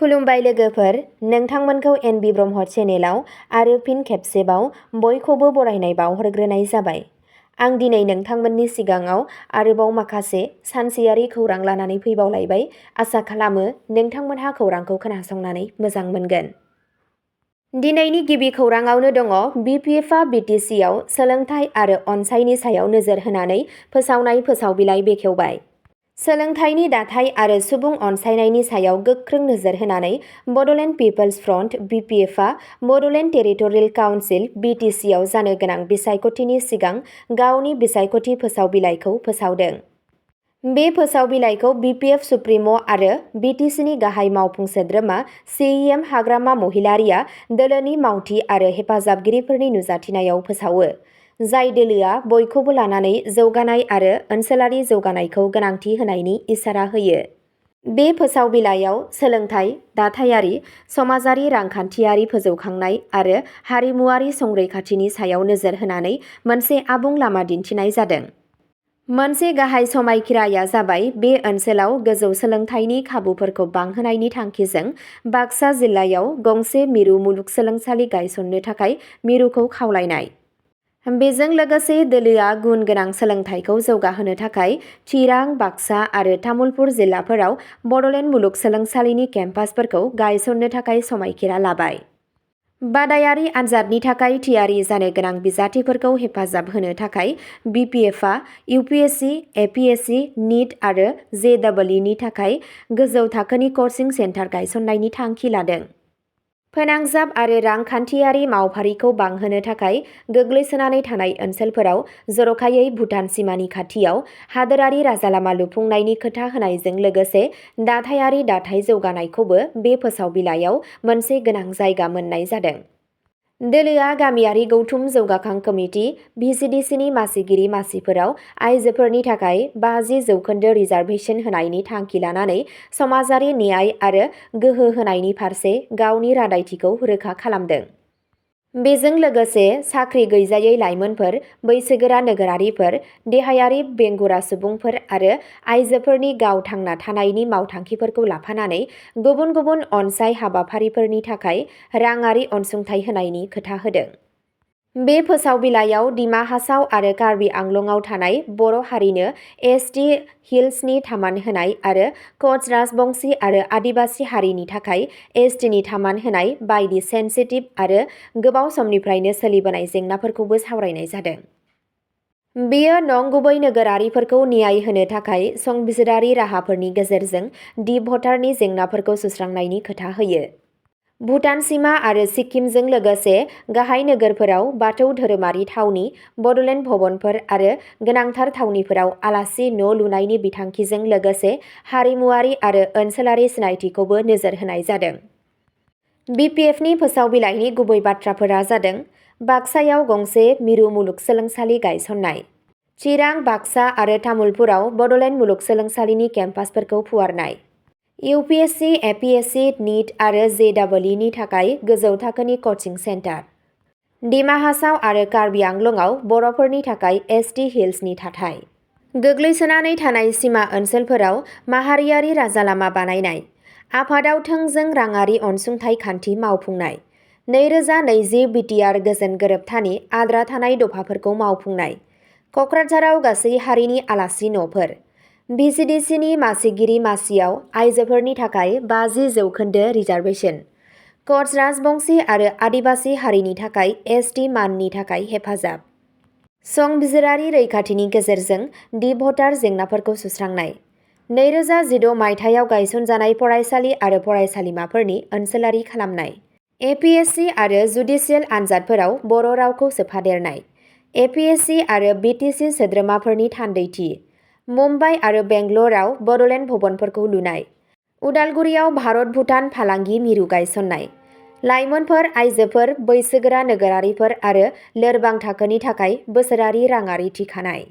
खुलुमबाय लोगोफोर, नोंथांमोनखौ एनबि ब्रह्म चेनेलाव आरो फिन खेबसेबाव बयखौबो बरायनाय बावहरग्रोनाय जाबाय। आं दिनै नोंथांमोननि सिगाङाव आरोबाव माखासे सानसेयारि खौरां लानानै फैबावलायबाय। आसा खालामो नोंथांमोनहा खौरांखौ खोनासंनानै मोजां मोनगोन। दिनैनि गिबि खौराङावनो दङ BPFआ BTCआव सोलोंथाइ आरो अनसायनि सायाव नोजोर होनानै फोसावनाय फोसावबिलाइ बेखेवबाय। सोलोंथाइनि दाथाय आरो सुबुं अनसायनायनि सायाव गोख्रों नोजोर होनानै बड'लेण्ड पिपल्स फ्रन्ट BPFआ बड'लेण्ड टेरिटरियेल काउन्सिल BTCआव जानो गोनां बिसायख'थिनि सिगां गावनि बिसायख'थि फोसावबिलाइखौ फोसावदों। बे फोसावबिलाइखौ BPF सुप्रिम' आरो BTCनि गाहाय मावफुं सोद्रोमा CEM हाग्रामा महिलारिया दोलोनि मावथि आरो हेफाजाबगिरिफोरनि नुजाथिनायाव फोसावो, जाय दोलोआ बयखौबो लानानै जौगानाय आरो ओनसोलारि जौगानायखौ गोनांथि होनायनि इसारा होयो। बे फोसावबिलाइयाव सोलोंथाइ, दाथायारि, समाजारि रांखान्थियारि फोजौखांनाय आरो हारिमुआरि संरैखाथिनि सायाव नोजोर होनानै मोनसे आबुं लामा दिन्थिनाय जादों। मोनसे गाहाय समायखिराया जाबाय बे ओनसोलाव गोजौ सोलोंथाइनि खाबुफोरखौ बांहोनायनि थांखिजों बाक्सा जिल्लायाव गंसे मिरु मुलुगसोलोंसालि गायसननो थाखाय मिरुखौ खावलायनाय। बेजों लोगोसे दोलोआ गुन गोनां सोलोंथाइखौ जौगाहोनो थाखाय चिरां, बाक्सा आरो तामुलपुर जिल्लाफोराव बड'लेण्ड मुलुगसोलोंसालिनि केम्पासफोरखौ गायसननो थाखाय समायखिरा लाबाय। बादायारि आनजादनि थाखाय थियारि जानो गोनां बिजाथिफोरखौ हेफाजाब होनो थाखाय BPFआ UPSC, APSC, NEET आरो JEE नि थाखाय गोजौ थाखोनि कचिं सेन्टार गायसननायनि थांखि लादों। फोनांजाब आरो रांखान्थियारि मावफारिखौ बांहोनो थाखाय गोग्लैसोनानै थानाय ओनसोलफोराव, जर'खायै भुटान सिमानि खाथियाव हादोरारि राजालामा लुफुंनायनि खोथा होनायजों लोगोसे दाथायारि दाथाय जौगानायखौबो बे फोसावबिलाइयाव मोनसे गोनां जायगा मोननाय जादों। दोलोआ गामियारि गौथुम जौगाखां कमिटि VCDCनि मासिगिरि मासिफोराव आइजोफोरनि थाखाय 50% रिजार्भेसन होनायनि थांखि लानानै समाजारि न्याय आरो गोहो होनायनि फारसे गावनि रादायथिखौ रोखा खालामदों। बेजों लोगोसे साख्रि गैजायै लाइमोनफोर, बैसोगोरा नोगोरारिफोर, देहायारि बेंगुरा सुबुंफोर आरो आइजोफोरनि गाव थांना थानायनि मावथांखिफोरखौ लाफानानै गुबुन गुबुन अनसाय हाबाफारिफोरनि थाखाय राङारि अनसुंथाइ होनायनि खोथा होदों। बे फोसावबिलाइयाव दिमा हासाव आरो कार्बि आंलंआव थानाय बर' हारिनो ST हिल्सनि थामान होनाय आरो कच राजबंशी आरो आदिबासि हारिनि थाखाय STनि थामान होनाय बायदि सेन्सिटिभ आरो गोबाव समनिफ्रायनो सोलिबोनाय जेंनाफोरखौबो सावरायनाय जादों। बेयो नंगुबै नोगोरारिफोरखौ न्याय होनो थाखाय संबिजिरारि राहाफोरनि गेजेरजों डीप भटारनि जेंनाफोरखौ सुस्रांनायनि खोथा होयो। भुटान सिमा आरो सिक्किमजों लोगोसे गाहाय नोगोरफोराव बाथौ धोरोमारि थावनि, बड'लेण्ड भवनफोर आरो गोनांथार थावनिफोराव आलासि न' लुनायनि बिथांखिजों लोगोसे हारिमुआरि आरो ओनसोलारि सिनायथिखौबो नोजोर होनाय जादों। BPFनि फोसावबिलाइनि गुबै बाथ्राफोरा जादों बाक्सायाव गंसे मिरु मुलुगसोलोंसालि गायसननाय, चिरां, बाक्सा आरो तामुलपुराव बड'लेण्ड मुलुगसोलोंसालिनि केम्पासफोरखौ फुवारनाय, UPSC, APSC, NEET आरो JEE नि थाखाय गोजौ थाखोनि कचिं सेन्टार, दिमा हासाव आरो कार्बि आंलंआव बर'फोरनि थाखाय ST हिल्सनि थाथाय, गोग्लैसोनानै थानाय सिमा ओनसोलफोराव माहारियारि राजालामा बानायनाय, आफादाव थोंजों राङारि अनसुंथाइ खान्थि मावफुंनाय, 2020 BTR गोजोन गोरोबथानि आद्रा थानाय दफाफोरखौ मावफुंनाय, क'क्राझाराव गासै हारिनि आलासि न'फोर, VCDCनि मासिगिरि मासियाव आइजोफोरनि थाखाय 50% रिजार्भेसन, कच राजबंशी आरो आदिबासि हारिनि थाखाय ST माननि थाखाय हेफाजाब, संबिजिरारि रैखाथिनि गेजेरजों डीप भटार जेंनाफोरखौ सुस्रांनाय, 2016 मायथाइयाव गायसनजानाय फरायसालि आरो फरायसालिमाफोरनि ओनसोलारि खालामनाय, APSC आरो जुडिसियेल आनजादफोराव बर' रावखौ सोफादेरनाय, APSC आरो BTC सोद्रोमाफोरनि थान्दैथि, मुम्बाइ आरो बेंगलराव बड'लेण्ड भवनफोरखौ लुनाय, उदालगुरियाव भारत-भुटान फालांगि मिरु गायसननाय, लाइमोनफोर, आइजोफोर, बैसोगोरा नोगोरारिफोर आरो लोरबां थाखोनि थाखाय बोसोरारि राङारि थिखानाय।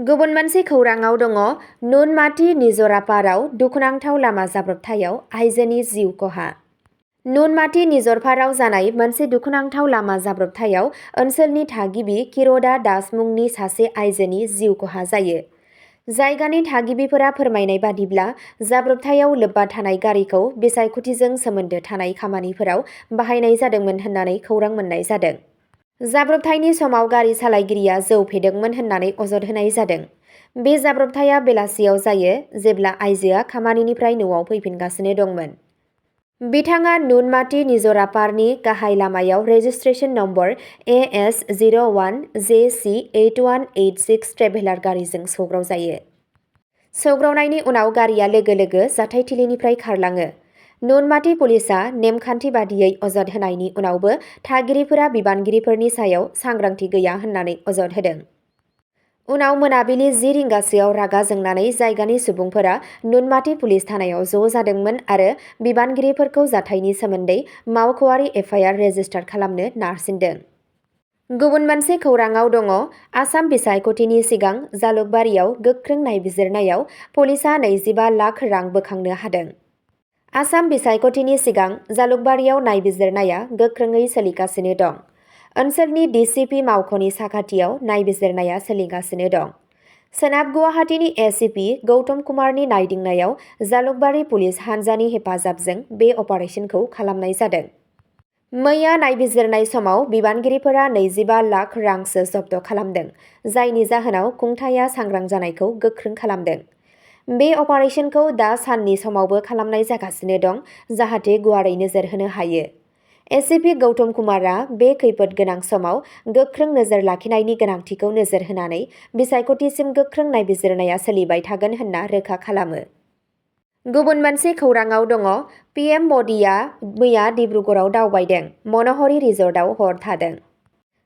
गुबुन मोनसे खौराङाव दङ नुनमाटि निजरापाराव दुखुनांथाव लामा जाब्रबथायाव आइजोनि जिउ खहा। नुनमाटि निजरपाराव जानाय मोनसे दुखुनांथाव लामा जाब्रबथायाव ओनसोलनि थागिबि किरदा दास मुंनि सासे आइजोनि जिउ खहा जायो। जायगानि थागिबिफोरा फोरमायनाय बादिब्ला जाब्रबथायाव लोब्बा थानाय गारिखौ बिसायख'थिजों सोमोन्दो थानाय खामानिफोराव बाहायनाय जादोंमोन होननानै खौरां मोन्नाय जादों। जाब्रबथायनि समाव गारि सालायगिरिया जौ फेदोंमोन होननानै अजद होनाय जादों। बे जाब्रबथाया बेलासियाव जायो जेब्ला आइजोआ खामानिनिफ्राय न'आव फैफिनगासिनो दंमोन। बिथाङा नुनमाटि निजरापारनि गाहाय लामायाव रेजिस्ट्रेशन नम्बर AS01JC8186 ट्रेभेलार गारिजों सौग्रावजायो। सौग्रावनायनि उनाव गारिया लोगो लोगो जाथायथिलिनिफ्राय खारलाङो। नुनमाटि पुलिसआ नेमखान्थि बादियै अजद होनायनि उनावबो थागिरिफोरा बिबानगिरिफोरनि सायाव सांग्रांथि गैया होननानै अजद होदों। उनाव मोनाबिलि 10 रिंगासोआव रागा जोंनानै जायगानि सुबुंफोरा नुनमाटि पुलिस थानायाव ज' जादोंमोन आरो बिबानगिरिफोरखौ जाथायनि सोमोन्दै मावख'आरि एफआइआर रेजिस्टार खालामनो नारसिनदों। गुबुन मोनसे खौराङाव दङ आसाम बिसायख'थिनि सिगां जालुकबारियाव गोख्रों नायबिजिरनायाव पुलिसआ 25 लाख रां बोखांनो हादों। आसाम बिसायख'थिनि सिगां जालुकबारियाव नायबिजिरनाया गोख्रोङै सोलिगासिनो दं। ओनसोलनि डिसिपि मावख'नि साखाथियाव नायबिजिरनाया सोलिगासिनो दं। सोनाब गुवाहाटीनि एसिपि गौतम कुमारनि नायदिंनायाव जालुकबारि पुलिस हान्जानि हेफाजाबजों बे अपारेशनखौ खालामनाय जादों। मैया नायबिजिरनाय समाव बिबानगिरिफोरा 25 लाख रांसो जब्द खालामदों, जायनि जाहोनाव खुंथायआ सांग्रां जानायखौ गोख्रों खालामदों। बे अपारेशनखौ दा साननि समावबो खालामनाय जागासिनो दं, जाहाथे गुवारै नोजोर होनो हायो। एसिपि गौतम कुमारआ बे खैफोद गोनां समाव गोख्रों नोजोर लाखिनायनि गोनांथिखौ नोजोर होनानै बिसायख'थिसिम गोख्रों नायबिजिरनाया सोलिबाय थागोन होनना रोखा खालामो। गुबुन मोनसे खौराङाव दङ पिएम मदिआ मैया डिब्रुगड़आव दावबायदों, मन'हरी रिजर्टआव हर थादों।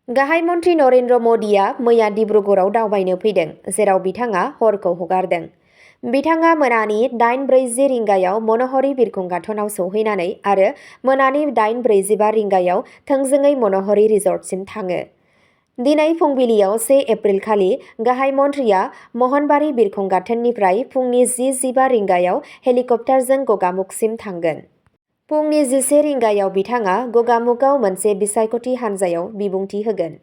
गाहाय मन्थ्रि नरेन्द्र मदिआ मैया डिब्रुगड़आव दावबायनो फैदों, जेराव बिथाङा हरखौ हगारदों। बिथाङा मोनानि 8:40 रिंगायाव मन'हरी बिरखं गाथोनाव सौहैनानै आरो मोनानि 8:45 रिंगायाव थोंजोङै मन'हरी रिजर्टसिम थाङो। दिनै फुंबिलियाव 1 एप्रिल खालि गाहाय मन्थ्रिया महनबारी बिरखं गाथोननिफ्राय फुंनि 10:15 रिंगायाव हेलिकप्टारजों गगामुखसिम थांगोन। फुंनि 11 रिंगायाव बिथाङा गगामुखआव मोनसे बिसायख'थि हान्जायाव बिबुंथि होगोन।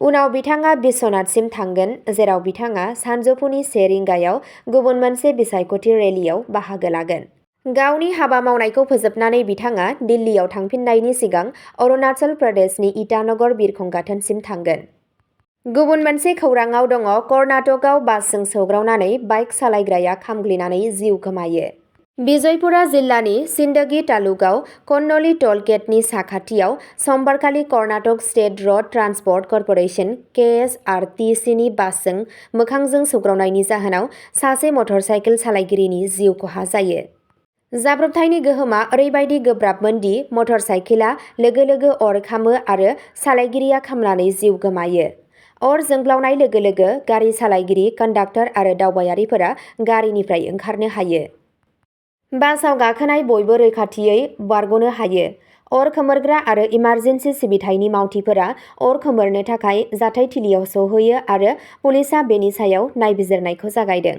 उनाव बिथाङा बिश्वनाथसिम थांगोन, जेराव बिथाङा सानजौफुनि 1 रिंगायाव गुबुन मोनसे बिसायख'थि रेलियाव बाहागो लागोन। गावनि हाबा मावनायखौ फोजोबनानै बिथाङा दिल्लीयाव थांफिननायनि सिगां अरुणाचल प्रदेशनि इटानगर बिरखं गाथोनसिम थांगोन। गुबुन मोनसे खौराङाव दङ कर्नाटकआव बासजों सौग्रावनानै बाइक सालायग्राया खामग्लिनानै जिउ गोमायो। बिजयपुरा जिल्लानि सिन्डगी तालुकआव कन्नोली टोल गेटनि साखाथियाव समबारखालि Karnataka state road transport corporation (केएसआरटीसी)नि बासजों मोखांजों सौग्रावनायनि जाहोनाव सासे मटरसाइकेल सालायगिरिनि जिउ खहा जायो। जाब्रबथायनि गोहोमा ओरैबायदि गोब्राबमोन दि मटरसाइकेलआ लोगो लोगो अर खामो आरो सालायगिरिया खामनानै जिउ गोमायो। अर जोंब्लावनाय लोगो लोगो गारि सालायगिरि, कन्डाक्टर आरो दावबायारिफोरा गारिनिफ्राय ओंखारनो हायो। बासआव गाखोनाय बयबो रैखाथियै बारग'नो हायो। अर खोमोरग्रा आरो इमारजेन्सि सिबिथायनि मावथिफोरा अर खोमोरनो थाखाय जाथायथिलियाव सौहैयो आरो पुलिसआ बेनि सायाव नायबिजिरनायखौ जागायदों।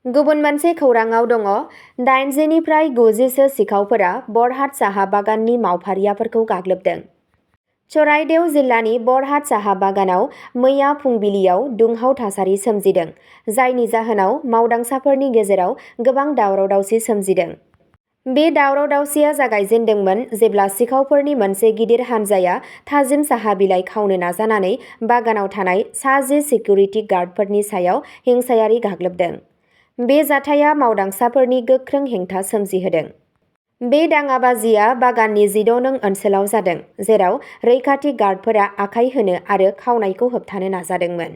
गुबुन मोनसे खौराङाव दङ 80 निफ्राय 90 सो सिखावफोरा बरहाट साहा बागाननि मावफारियाफोरखौ गाग्लोबदों। चराइदेव जिल्लानि बरहाट साहा बागानाव मैया फुंबिलियाव दुंहाव थासारि सोमजिदों, जायनि जाहोनाव मावदांसाफोरनि गेजेराव गोबां दावराव-दावसि सोमजिदों। बे दावराव-दावसिया जागायजेन्दोंमोन जेब्ला सिखावफोरनि मोनसे गिदिर हानजाया थाजिम साहा बिलाइ खावनो नाजानानै बागानाव थानाय सा 10 सिकिउरिटि गार्डफोरनि सायाव हिंसायारि गाग्लोबदों। बे जाथाया मावदांसाफोरनि गोख्रों हेंथा सोमजिहोदों। बे दाङाबाजिया बागाननि 14 नं ओनसोलाव जादों, जेराव रैखाथि गार्डफोरा आखाय होनो आरो खावनायखौ होबथानो नाजादोंमोन।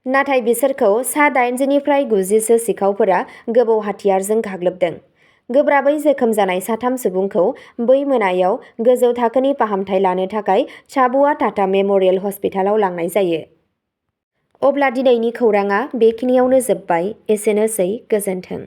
नाथाय बिसोरखौ सा 80 निफ्राय 90 सो सिखावफोरा गोबौ हाथियारजों गाग्लोबदों। गोब्राबै जोखोम जानाय 3 सुबुंखौ बै मोनायाव गोजौ थाखोनि फाहामथाय लानो थाखाय चाबुआ टाटा मेम'रियेल हस्पिटालाव लांनाय जायो। अब्ला दिनैनि खौराङा बेखिनियावनो जोबबाय। एसेनोसै, गोजोन्थों।